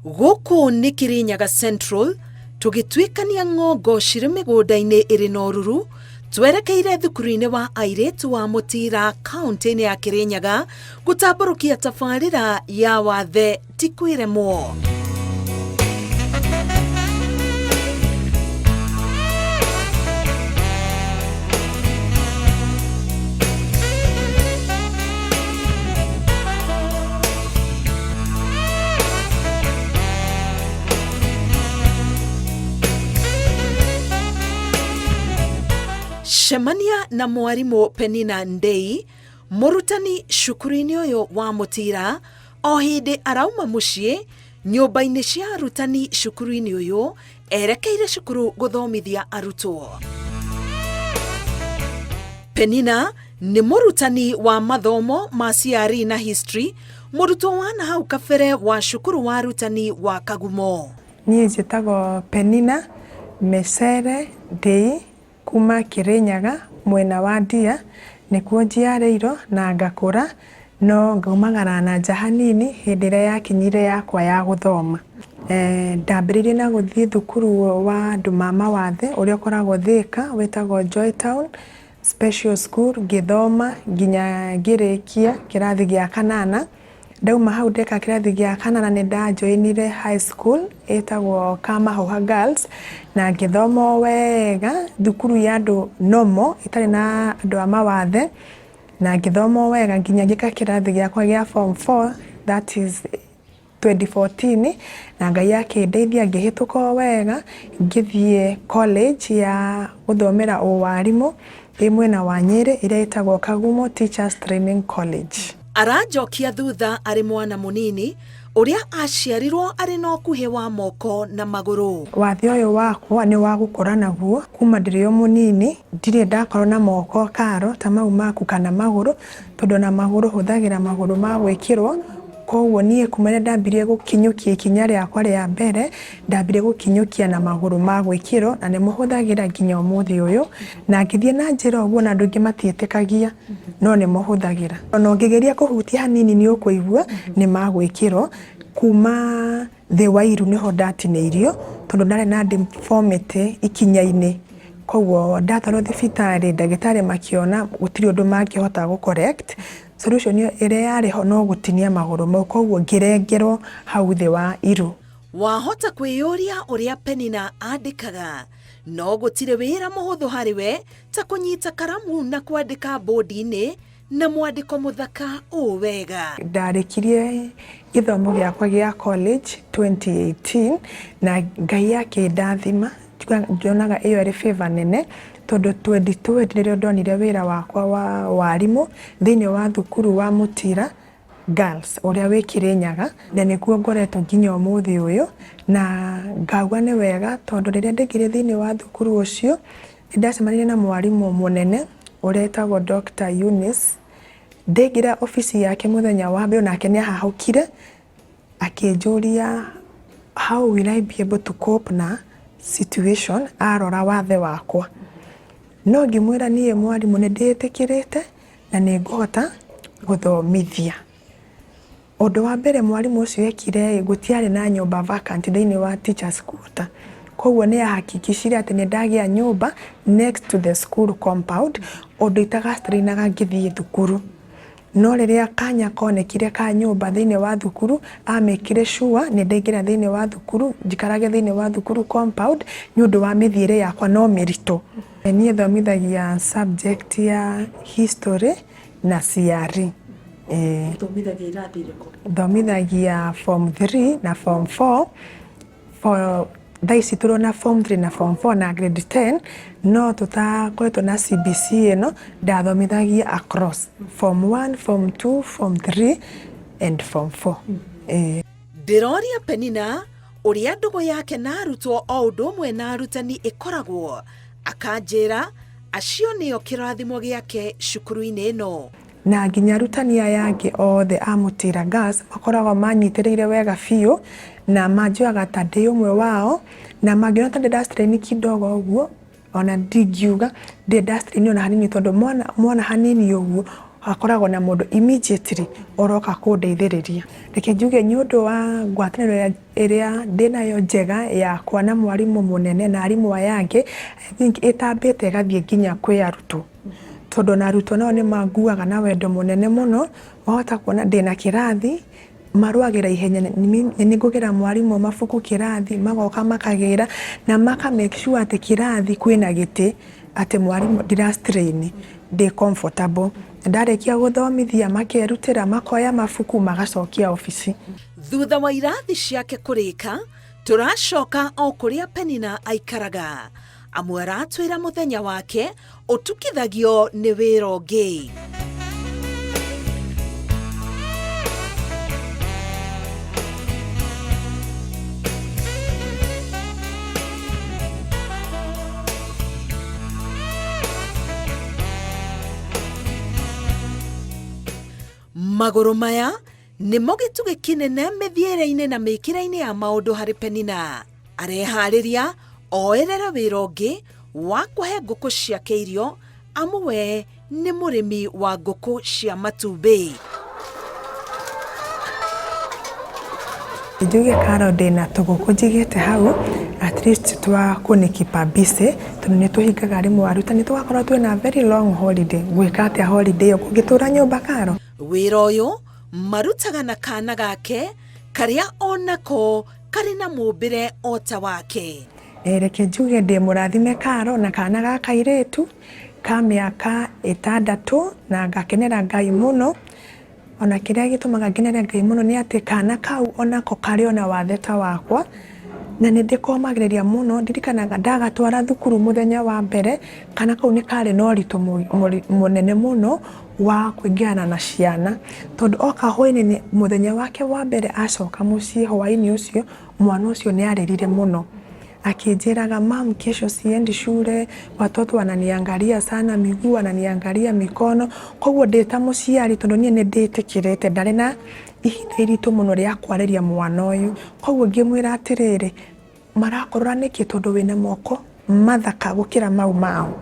Gũkũ nĩ Kirinyaga Central, tũgĩtuĩkania ng'ongo cirĩ mĩgũnda-inĩ ĩrĩ na ũruru, twerekeire thukuru-inĩ wa airĩtu wa Mũtira kaunti-inĩ ya Kirinyaga gũtambũrũkia tabarĩra ya wathe ti kwĩremwo. Cemania na mwarimũ Penina Ndei, mũrutani cukuru-inĩ ũyũ wa Mũtira, o hĩndĩ arauma mũciĩ nyũmba-inĩ cia arutani cukuru-inĩ ũyũ erekeire cukuru gũthomithia arutwo. Penina nĩ mũrutani wa mathomo ma CRE na history, mũrutwo wa na hau kabere wa cukuru wa arutani wa Kagumo. Niĩ njĩtagwo Penina Mecere Ndĩi kuma Kĩrĩnyaga mwena wa Ndia, nĩkuo njiarĩirwo na ngakũra, no ngaumagara na nja hanini hĩndĩ ĩrĩa yakinyire yakwa ya gũthoma. Ndambĩrĩirie na gũthiĩ thukuru wa andũ ma mawathe ũrĩa ũkoragwo Thĩka wĩtagwo Joy Town Special School, ngĩthoma nginya ngĩrĩkia kĩrathi gĩa kanana. Ndauma hau ndeka kĩrathi gĩa kanana nĩ ndanjoinire high school ĩtagwo Kamahuha Girls na ngĩthoma o wega thukuru ya andũ normal ĩtarĩ na andũ a mawathe na ngĩthoma o wega nginya ngĩka kĩrathi gĩakwa gĩa form four that is 2014 na Ngai akĩndeithia ngĩhĩtũka o wega ngĩthiĩ college ya gũthomera ũwarimũ ĩ mwena wa Nyĩrĩ ĩrĩa ĩtagwo Kagumo Teachers Training College. Aranjokia thutha arĩ mwana mũnini ũrĩa aciarirwo arĩ na ũkuhĩ wa moko na magũrũ. Wathe ũyũ wakwa nĩ wa gũkũra naguo kuma ndĩrĩ o mũnini, ndirĩ ndakorwo na moko karo ta mau maku kana magũrũ, tondũ ona magũrũ hũthagĩra magũrũ ma gwĩkĩrwo, koguo niĩ kuma rĩrĩa ndambirie gũkinyũkia ikinya rĩakwa rĩa mbere, ndambire gũkinyũkia na magũrũ ma gwĩkĩrwo na nĩmo hũthagĩra nginya ũmũthĩ ũyũ, na ngĩthiĩ na njĩra ũguo ona andũ aingĩ matiĩtĩkagia, no nĩmo hũthagĩra. Ona ũngĩgeria kũhutia hanini nĩ ũkũigua nĩ ma gwĩkĩrwo, kuma thĩ wa iru nĩho ndatinĩirio, tondũ ndarĩ na deformity ikinya-inĩ, koguo ndatwarwo thibitarĩ ndagĩtarĩ makĩona gũtirĩ ũndũ mangĩhota gũ correct, solution ĩrĩa yarĩ ho no gũtinia magũrũ mau, koguo ngĩrengerwo hau thĩ wa iru. Wahota kwĩyũria ũrĩa Penina andĩkaga, no gũtirĩ wĩra mũhũthũ harĩ we ta kũnyita karamu na kwandĩka mbũndi-inĩ na mwandĩko mũthaka ũũ wega. Ndarĩkirie gĩthomo gĩakwa gĩa college 2018 na Ngai akĩndathima, njonaga ĩyo ĩrĩ favor nene tondũ 2020 nĩrĩo ndonire wĩra wakwa wa warimũ thĩinĩ wa thukuru wa Mũtira Girls ũrĩa wĩ Kĩrĩnyaga na nĩkuo ngoretwo nginya ũmũthĩ ũyũ na ngauga nĩ wega tondũ rĩrĩa ndaingĩrire thĩinĩ wa thukuru ũcio nĩ ndacemanirie na mwarimũ mũnene ũrĩa etagwo Dr. Eunice. Ndaingĩra obici yake mũthenya wa mbere onake nĩ ahahũkire akĩnjũria how will I be able to cope na situation arora wathe wakwa. No ngĩmwĩra niĩ mwarimũ nĩ ndĩĩtĩkĩrĩte na nĩ ngũhota gũthomithia. Ũndũ wa mbere mwarimũ ũcio ekire ĩ, gũtiarĩ na nyũmba vacant thĩinĩ wa teachers quarter. Koguo nĩ ahakikicire atĩ nĩ ndagĩa nyũmba next to the school compound, ũndũ itaga strain aga ngĩthiĩ thukuru. No rĩrĩa kanya konekire ka nyũmba thĩinĩ wa thukuru, amĩkire sure nĩ ndaingĩra thĩinĩ wa thukuru, njikarage thĩinĩ wa thukuru compound, nĩ ũndũ wa mĩthiĩre yakwa no mĩritũ. Niĩ thomithagia subject ya history na CRE. Ũthomithagia irathi irĩkũ? Thomithagia form 3 na form 4. For thaa ici tũrona form 3 na form 4 na grade 10 no tũtakoretwo na CBC ĩno ndathomithagia across form 1, form 2, form 3 and form 4. Ĩĩ. Ndĩroria Penina ũrĩa ndũgũ yake na arutwo o ũndũ ũmwe na arutani ĩkoragwo, akanjĩra acio nĩo kĩrathimo gĩake cukuru-inĩ ĩno. Na nginya arutani aya angĩ othe a Mũtira Girls makoragwo manyitĩrĩire wega biũ na manjoyaga ta ndĩ ũmwe wao na mangĩona ta ndĩ nda strain kidogo ũguo ona ndingiuga ndĩ nda strain ona hanini tondũ mona hanini ũguo. Hakoragwo na mũndũ immediately ũroka kũndeithĩrĩria. Reke njuge nĩ ũndũ wa ngwatanĩro ĩrĩa ndĩnayo njega yakwa na mwarimũ mũnene na arimũ aya angĩ, I think ĩtambĩte ĩgathiĩ nginya kwĩ arutwo, tondũ ona arutwo nao nĩ manguaga na wendo mũnene mũno. Wahota kuona ndĩna kĩrathi, marũagĩra ihenya nĩ ngũgĩra mwarimũ mabuku kĩrathi, magoka makagĩra na maka make sure atĩ kĩrathi kwĩna gĩtĩ, atĩ mwarimũ ndira strain, ndĩ comfortable. Ndarĩkia gũthomithia makerutĩra, makoya mabuku magacokia obici. Thutha wa irathi ciake kũrĩka, tũracoka o kũrĩa Penina aikaraga. Amu aratwĩra mũthenya wake ũtukithagio nĩ wĩra ũngĩ. Magũrũ maya nĩmo gĩtugĩ kĩnene mĩthiĩre-inĩ na mĩkĩre-inĩ ya maũndũ harĩ Penina. Areharĩria oerere wĩra ũngĩ wa kũhe ngũkũ ciake irio, amu we nĩ mũrĩmi wa ngũkũ cia matumbĩ. Njuge karo ndĩna tũgũkũ njigĩte hau at least twa kũnĩkipa busy, tondũ nĩ tũhingaga rĩmwe arutani tũgakorwo twĩna very long holiday. Ngwĩka atĩa holiday ĩyo kũngĩtũra nyũmba, karo? Wĩra ũyũ marutaga na kana gake karĩa onako karĩ na mũmbĩre o ta wake. Reke njuge ndĩ mũrathime, karo, na kana ga kairĩtu ka mĩaka 6, na ngakenera Ngai mũno. Ona kĩrĩa gĩtũmaga ngenere Ngai mũno nĩ atĩ kana kau onako karĩ ona wathe ta wakwa, na nĩ ndĩkomagĩrĩria mũno. Ndirikanaga ndagatwara thukuru mũthenya wa mbere, kana kau nĩ karĩ na ũritũ mũnene mũno wa kũingĩrana na ciana, tondũ oka hwainĩ, mũthenya wake wa mbere acoka mũciĩ hwainĩ ũcio, mwana ũcio nĩ arĩrire mũno akĩnjĩraga, "Mum, kesho siendi shule, watoto wananiangalia sana miguu, wananiangalia mikono." Koguo ndĩ ta mũciari, tondũ niĩ nĩ ndĩtĩkĩrĩte, ndarĩ na ihinda iritũ mũno rĩa kwarĩria mwana ũyũ. Koguo ngĩmwĩra atĩrĩrĩ, "Marakũrora nĩkĩ? Tondũ wĩna moko mathaka gũkĩra mau mao."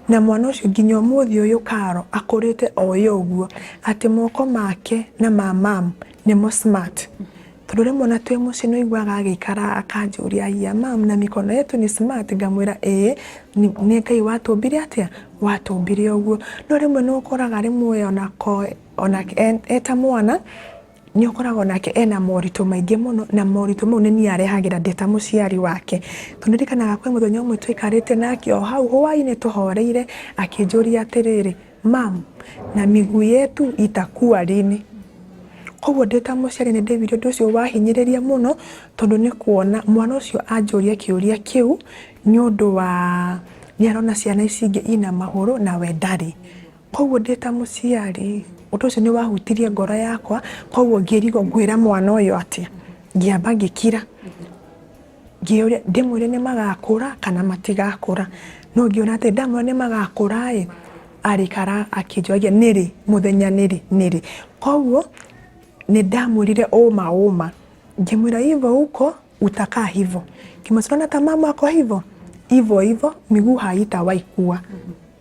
Na mwana ũcio nginya ũmũthĩ ũyũ, karo, akũrĩte oĩ ũguo atĩ moko make na ma mam nĩmo smart, tondũ rĩmwe ona twĩ mũciĩ nĩ ũiguaga agĩikara akanjũria, "Iya mam, na mikono yetu ni smart?" Ngamwĩra, "Ĩĩ, nĩ Ngai watũmbire atĩa, watũmbire ũguo." No rĩmwe nĩ ũkoraga rĩmwe onako ona eta mwana nĩ ũkoraga onake ena moritũ maingĩ mũno, na moritũ mau nĩ niĩ arehagĩra ndĩ ta mũciari wake. Tondũ ndirikanaga kwĩ mũthenya ũmwe twaikarĩte nake o hau hwainĩ tũhoreire, akĩnjũria atĩrĩrĩ, "Mam, na miguu yetu itakuwa lini?" Koguo ndĩ ta mũciari nĩ ndaiguire ũndũ ũcio wahinyĩrĩria mũno, tondũ nĩ kuona mwana ũcio anjũria kĩũria kĩu nĩ ũndũ wa nĩ arona ciana ici ingĩ ina magũrũ na we ndarĩ. Koguo ndĩ ta mũciari ũndũ ũcio nĩ wahutirie ngoro yakwa. Koguo ngĩrigwo ngwĩra mwana ũyũ atĩa. Ngĩamba ngĩkira, ngĩũria ndĩmwĩre nĩ magakũra kana matigakũra. No ngĩona atĩ ndamwĩra nĩ magakũra ĩ, arĩikara akĩnjoria nĩrĩ mũthenya, nĩrĩ nĩrĩ. Koguo nĩ ndamwĩrire ũma ũma, ngĩmwĩra, "Hivyo huko utakaa hivyo." Ngĩmwĩra, "Ta mama ako hivyo hivyo hivyo, miguu haitawahi kuwa.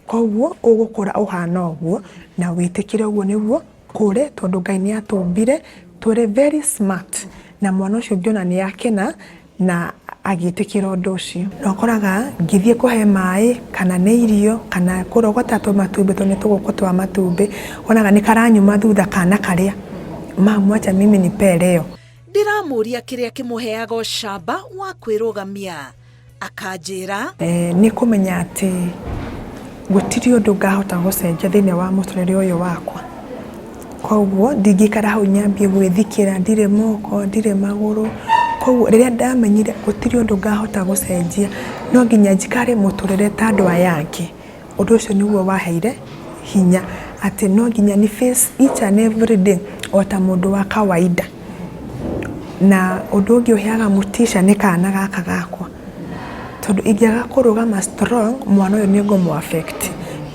Koguo ũgũkũra ũhana ũguo na wĩtĩkĩre ũguo nĩguo kũrĩ, tondũ Ngai nĩ atũmbire tũrĩ very smart." Na mwana ũcio ngĩona nĩ akena na agĩtĩkĩra ũndũ ũcio. Na ũkoraga ngĩthiĩ kũhe maĩ kana nĩ irio kana kũrogota tũmatumbĩ, tondũ nĩ tũgũkũ twa matumbĩ, wonaga nĩ karanyuma thutha kana karĩa, "Mamu, acha mimi nipe leo." Ndĩramũria kĩrĩa kĩmũheaga ũcamba wa kwĩrũgamia, akanjĩra, Nĩ kũmenya atĩ gũtirĩ ũndũ ngahota gũcenjia thĩinĩ wa mũtũrĩre ũyũ wakwa. Koguo ndingĩikara hau nyambie gwĩthikĩra, ndirĩ moko, ndirĩ magũrũ. Koguo rĩrĩa ndamenyire gũtirĩ ũndũ ngahota gũcenjia, no nginya njikare mũtũrĩre ta andũ aya angĩ, ũndũ ũcio nĩguo waheire hinya atĩ no nginya ni face each and every day o ta mũndũ wa kawaida. Na ũndũ ũngĩ ũheaga motisha nĩ kana gaka gakwa, tondũ ingĩaga kũrũgama strong, mwana ũyũ nĩ ngũmũ affect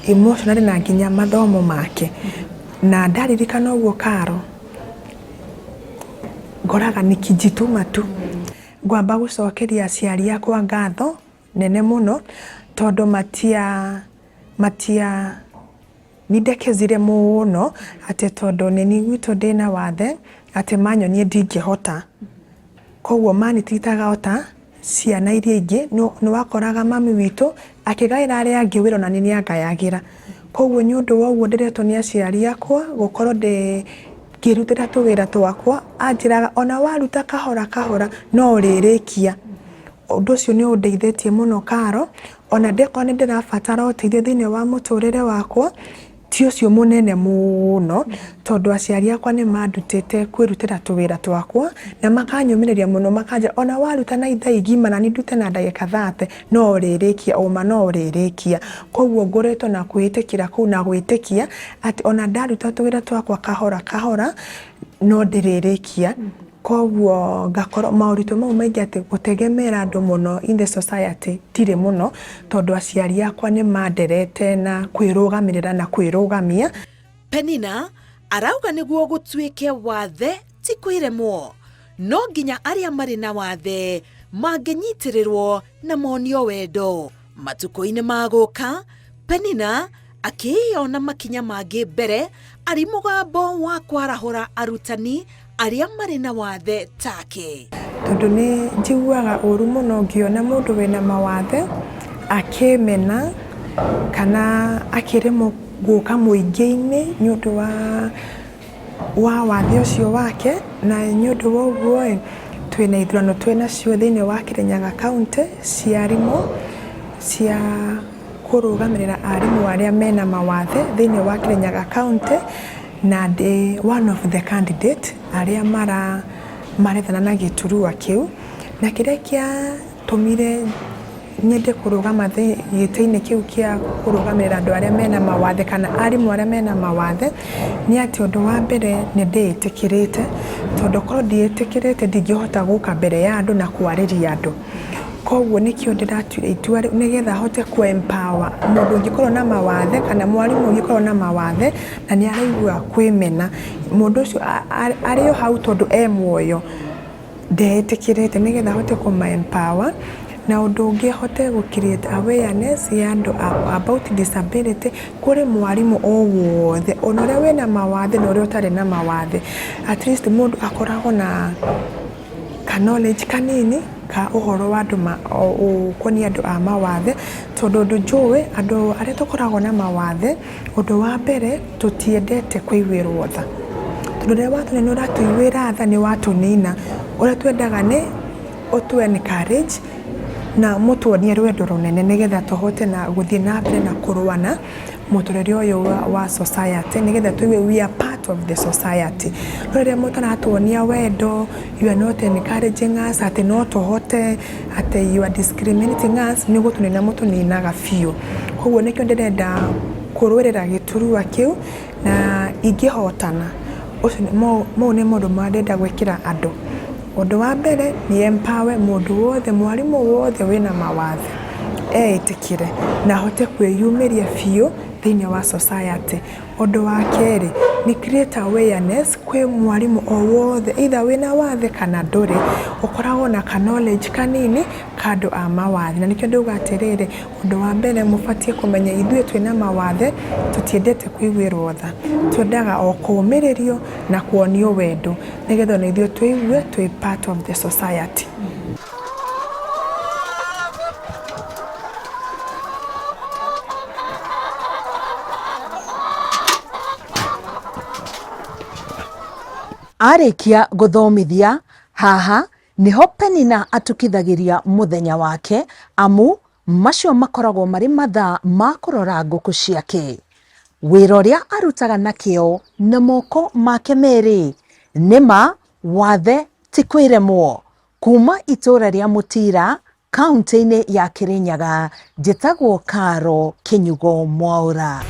emotionally na nginya mathomo make. Na ndaririkana ũguo, karo, ngoraga nikijituma tu. Ngwamba gũcokeria aciari akwa ngatho nene mũno, tondũ matia matia Nĩ ndekezire mũno atĩ tondũ nĩ niĩ gwitũ ndĩna wathe, atĩ manyonie ndingĩhota. Koguo manititaga o ta ciana iria ingĩ, nĩ wakoraga mami witũ akĩgaĩra arĩa angĩ wĩra ona niĩ nĩ angayagĩra. Koguo nĩ ũndũ wa ũguo nderetwo nĩ aciari akwa gũkorwo ndĩ ngĩrutĩra tũwĩra twakwa, anjĩraga ona waruta kahora kahora no ũrĩrĩkia. Ũndũ ũcio nĩ ũndeithĩtie mũno Karo, ona ndĩkorwo nĩ ndĩrabatara ũteithio thĩinĩ wa mũtũrĩre wakwa, ti ũcio mũnene mũno, tondũ aciari akwa nĩ mandutĩte kwĩrutĩra tũwĩra twakwa, na makanyũmĩrĩria mũno makanjĩra ona waruta na ithaa igima na niĩ ndute na ndagĩka 30 no ũrĩrĩkia, ũma no ũrĩrĩkia. Koguo ngoretwo na kwĩĩtĩkĩra kũu na gwĩtĩkia atĩ ona ndaruta tũwĩra twakwa kahora kahora no ndĩrĩrĩkia. Koguo ngakorwo moritũ mau maingĩ atĩ gũtegemera andũ mũno in the society ndirĩ mũno, tondũ aciari akwa nĩ manderete na kwĩrũgamĩrĩra na kwĩrũgamia. Penina arauga nĩguo gũtuĩke wathe ti kwĩremwo, no nginya arĩa marĩ na wathe mangĩnyitĩrĩrwo na monio wendo. Matukũ-inĩ ma gũka, Penina akĩĩyona makinya mangĩ mbere arĩ mũgambo wa kwarahũra arutani arĩa marĩ na wathe take. Tondũ nĩ njiguaga ũru mũno ngĩona mũndũ wĩna mawathe akĩmena kana akĩremwo gũka mũingĩ-inĩ nĩ ũndũ wa wathe ũcio wake. Na nĩ ũndũ wa ũguo ĩ, twĩna ithurano twĩnacio thĩinĩ wa Kirinyaga County cia arimũ cia kũrũgamĩrĩra arimũ arĩa mena mawathe thĩinĩ wa Kirinyaga County, na ndĩ one of the candidate arĩa marethana na gĩturua kĩu. Na kĩrĩa kĩatũmire nyende kũrũgama gĩtĩ-inĩ kĩu kĩa kũrũgamĩrĩra andũ arĩa mena mawathe kana arimũ arĩa mena mawathe nĩ atĩ ũndũ wa mbere nĩ ndĩĩtĩkĩrĩte, tondũ korwo ndiĩtĩkĩrĩte ndingĩhota gũka mbere ya andũ na kwarĩria andũ. Koguo nĩkĩo ndĩratuire itua rĩu nĩgetha hote kũ empower mũndũ ũngĩkorwo na mawathe kana mwarimũ ũngĩkorwo na mawathe na nĩ araigua kwĩmena, mũndũ ũcio arĩ o hau tondũ e muoyo ndeĩtĩkĩrĩte, nĩgetha hote kũma empower. Na ũndũ ũngĩ hote gũ create awareness ya andũ about disability kũrĩ mwarimũ o wothe, ona ũrĩa wĩna mawathe na ũrĩa ũtarĩ na mawathe. At least mũndũ akoragwo na ka knowledge kanini ka ũhoro wa andũ ũkoniĩ andũ a mawathe, tondũ ũndũ njũĩ andũ arĩa tũkoragwo na mawathe, ũndũ wa mbere tũtiendete kũiguĩrwo tha, tondũ rĩrĩa watuona nĩ ũratũiguĩra tha nĩ watũnina. Ũrĩa twendaga nĩ ũtũ encourage na mũtuonie rwendo rũnene nĩgetha tũhote na gũthiĩ na mbere na kũrũa na mũtũrĩre ũyũ wa society, nĩgetha tũigue we are part of the society. No rĩrĩa mũtaratuonia wendo, you are not encouraging us atĩ no tũhote, atĩ you are discriminating us, nĩ gũtũnina mũtũninaga biũ. Koguo nĩkĩo ndĩrenda kũrũĩrĩra gĩturwa kĩu, na ingĩhotana, mau nĩ maũndũ marĩa ndĩrenda gwĩkĩra andũ. Ũndũ wa mbere nĩ empower mũndũ wothe, mwarimũ wothe wĩna mawathe eĩtĩkĩre na ahote kwĩyumĩria biũ thĩinĩ wa society. Ũndũ wa kerĩ nĩ create awareness kwĩ mwarimũ o wothe, either wĩna wathe kana ndũrĩ, ũkoragwo na ka knowledge kanini ka andũ a mawathe. Na nĩkĩo ndauga atĩrĩrĩ, ũndũ wa mbere mũbatiĩ kũmenya ithuĩ twĩna mawathe tũtiendete kũiguĩrwo tha, twendaga o kũũmĩrĩrio na kuonio wendo nĩgetha ona ithuĩ tũigue twĩ part of the society. Arĩkia gũthomithia haha niho Penina atukithagĩria mũthenya wake, amu macio makoragwo marĩ mathaa ma kũrora ngũkũ ciake. Wĩra ũrĩa arutaga na kĩo na moko make merĩ, nĩma wathe ti kwĩremwo. Kuma itũra rĩa Mũtira, kaunti-inĩ ya Kirinyaga, njĩtagwo Karo Kĩnyugo Mwaũra.